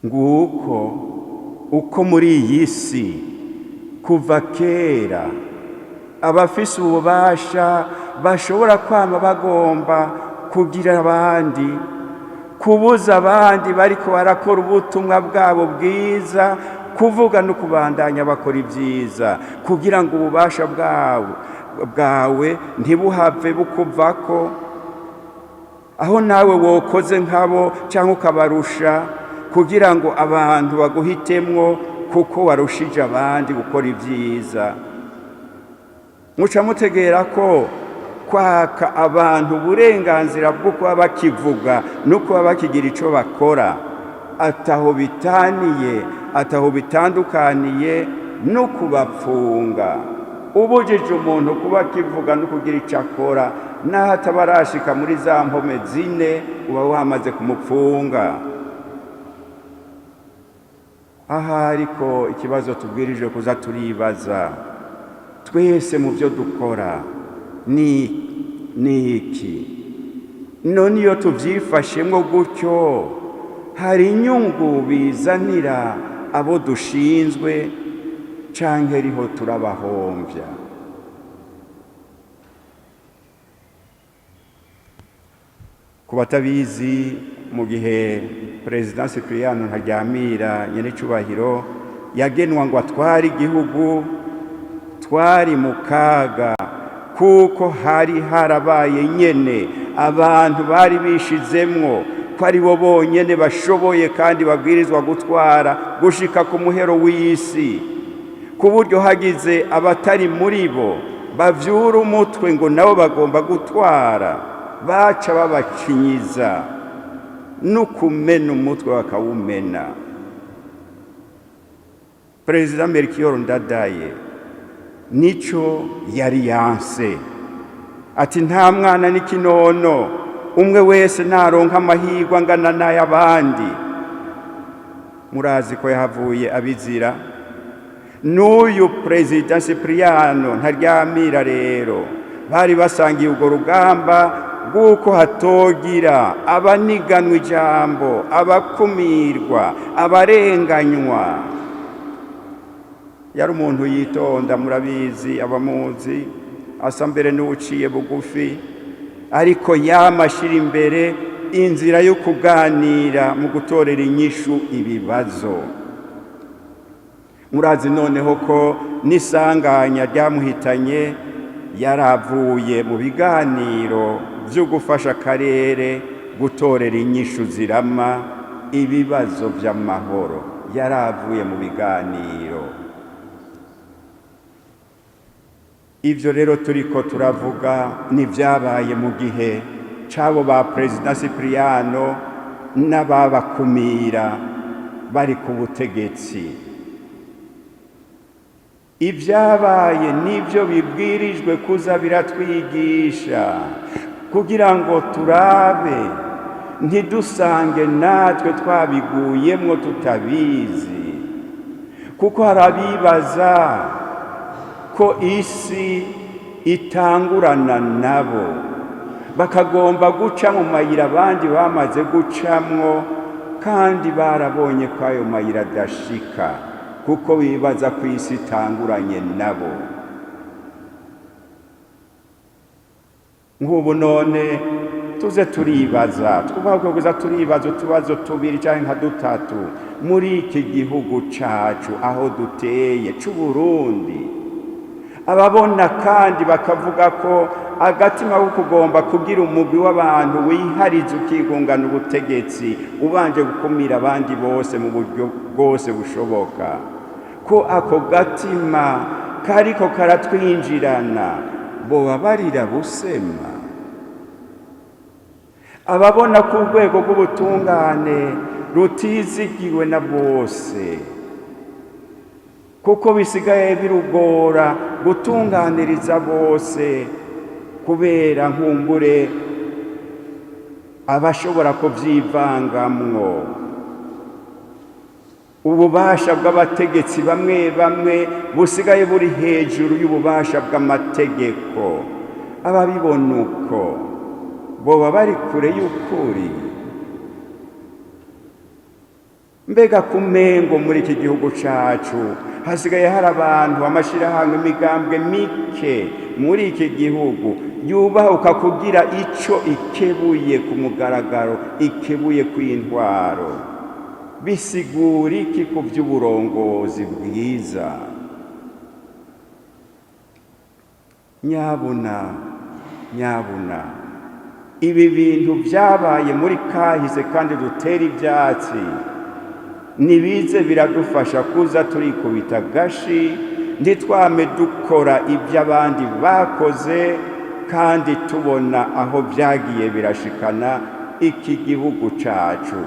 Nguko uko muri iyi si kuva kera abafise ububasha bashobora kwama bagomba kugira abandi, kubuza abandi bariko barakora ubutumwa bwabo bwiza kuvuga no kubandanya bakora ibyiza, kugira ngo ububasha bwabo bwawe ntibuhave bukuvako, aho nawe wokoze nkabo cyangwa ukabarusha, kugira ngo abantu baguhitemwo kuko warushije abandi gukora ibyiza. Muca mutegera ko kwaka abantu uburenganzira bwo kuba bakivuga no kuba bakigira icyo bakora ataho bitaniye, ataho bitandukaniye no kubapfunga. Ubujije umuntu kuba akivuga no kugira icyo akora, n'aho ataba arashika muri za mpome zine, uba wamaze kumupfunga. Aha ariko ikibazo tubwirijwe kuza turibaza twese mu byo dukora ni iki: none iyo tubyifashemo gutyo, hari inyungu bizanira abo dushinzwe, canke riho turabahombya? Ku batabizi, mu gihe Perezida Cyprien Ntaryamira nyenecubahiro yagenwa ngo atware igihugu, twari mu kaga, kuko hari harabaye nyene abantu bari bishizemwo ko ari bo bonyene bashoboye kandi babwirizwa gutwara gushika ku muhero w'isi, ku buryo hagize abatari muri bo bavyura umutwe ngo nabo bagomba gutwara, baca babacinyiza no kumena umutwe bakawumena. Perezida Melchior Ndadaye nico yari yanse, ati: "Nta mwana n'ikinono, umwe wese naronka amahirwe angana n'ay'abandi." Murazi ko yahavuye abizira. N'uyu Perezida Cyprien Ntaryamira rero bari basangiye urwo rugamba rw'uko hatogira abaniganwa ijambo, abakumirwa, abarenganywa. Yari umuntu yitonda, murabizi abamuzi, asa mbere n'uwuciye bugufi, ariko yama ashira imbere inzira yo kuganira mu gutorera inyishu ibibazo. Murazi noneho ko n'isanganya ryamuhitanye yaravuye mu biganiro byo gufasha akarere gutorera inyishu zirama ibibazo by'amahoro. Yaravuye mu biganiro. Ibyo rero turiko turavuga n'ibyabaye mu gihe c'abo ba Perezida Cyprien n'ababakumira bari ku butegetsi. Ibyabaye nibyo bibwirijwe kuza biratwigisha kugira ngo turabe ntidusange natwe twabiguyemwo tutabizi, kuko hari abibaza ko isi itangurana nabo, bakagomba guca mu mayira abandi bamaze gucamwo, kandi barabonye ko ayo mayira adashika, kuko bibaza ko isi itanguranye nabo. Nk'ubu none tuze turibaza, twubahwe kuza turibaza utubazo tubiri canke nka dutatu muri iki gihugu cacu aho duteye c'Uburundi. Ababona kandi bakavuga ko agatima ko kugomba kugira umugwi w'abantu wihariza ukigungana ubutegetsi ubanje gukumira abandi bose mu buryo bwose bushoboka, ko ako gatima kariko karatwinjirana, boba barira busema? Ababona ko urwego rw'ubutungane rutizigiwe na bose, kuko bisigaye birugora gutunganiriza bose kubera nkumbure abashobora kubyivangamwo, ububasha bw'abategetsi bamwe bamwe busigaye buri hejuru y'ububasha bw'amategeko, ababibona uko boba bari kure y'ukuri? Mbega kumengo muri iki gihugu cacu hasigaye hari abantu, amashirahamwe, imigambwe mike muri iki gihugu yubahuka kugira ico ikebuye ku mugaragaro, ikebuye kw'intwaro, bisigura iki ku vy'uburongozi bwiza? Nyabuna, nyabuna, ibi bintu vyabaye muri kahise kandi dutera ivyatsi, nibize biradufasha kuza turikubita gashi, ntitwame dukora ibyo abandi bakoze kandi tubona aho vyagiye birashikana iki gihugu cacu.